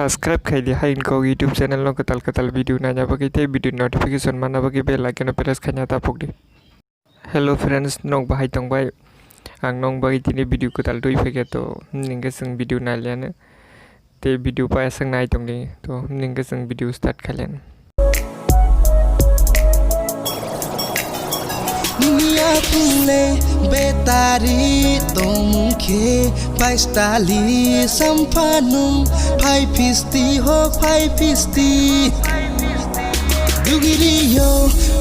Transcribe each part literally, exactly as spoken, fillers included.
Subscribe khai di, hai kau YouTube channel no kwtal kwtal video naina bagwi tei video notification manna bagwi bell icon no press khaina ta pok di. Hello friends, nrok bahai tongbai? Ang nrok bagwi tini video kwtal twi phaikha to, himni hwnkhe chwng video nailiya no. Tei video paisang nai tong di to, himni hwnkhe chwng video start khailiya no. Nini aphung le battery tongmung khe paistali sampha nung phai phisti ho phai phisti. Dugiri yo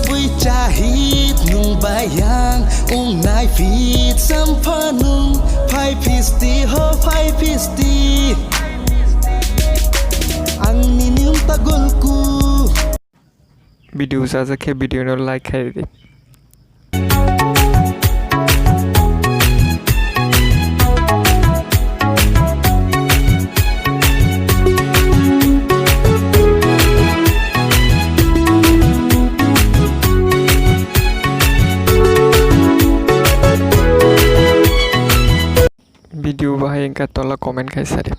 bui chahit nung bayang ong nai phit sampha nung phai phisti ho phai phisti. Ang nini ung tagolku. Video chajak khe video no like khai di. Video bahai wngkha tola comment khai sa di.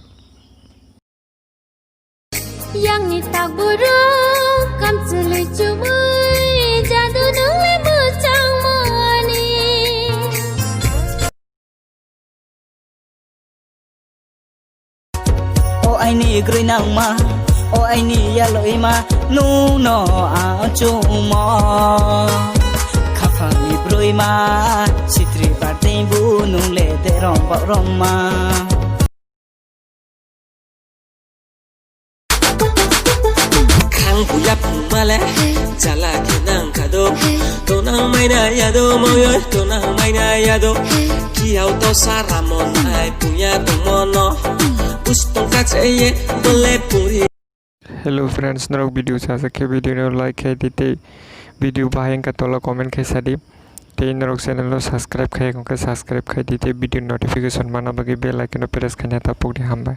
Yang ni takburu kamchwlwi chumui jadu nung le mwchangmo ni. O aini groinangma, o aini yaloima, nung no ang chungmo. Khaphang ni broima, sitri bartei bu nung le de rong bak rongma. Khang buya phungma le, jala khe nang kha do. Tonang maina ya do, moyoi tonang maina ya do. Kiyao to sara mon ai puya tongmo no. Bus tongkha cheye, bole puri. Hello friends, norok video chajak khe video no like khai di tei video bahai wngkha tola comment khai sa di. Tei norok channel no subscribe khai ya khong khe subscribe khai di tei video notification manna bagwi bell icon no press khaina ta pok di, hambai.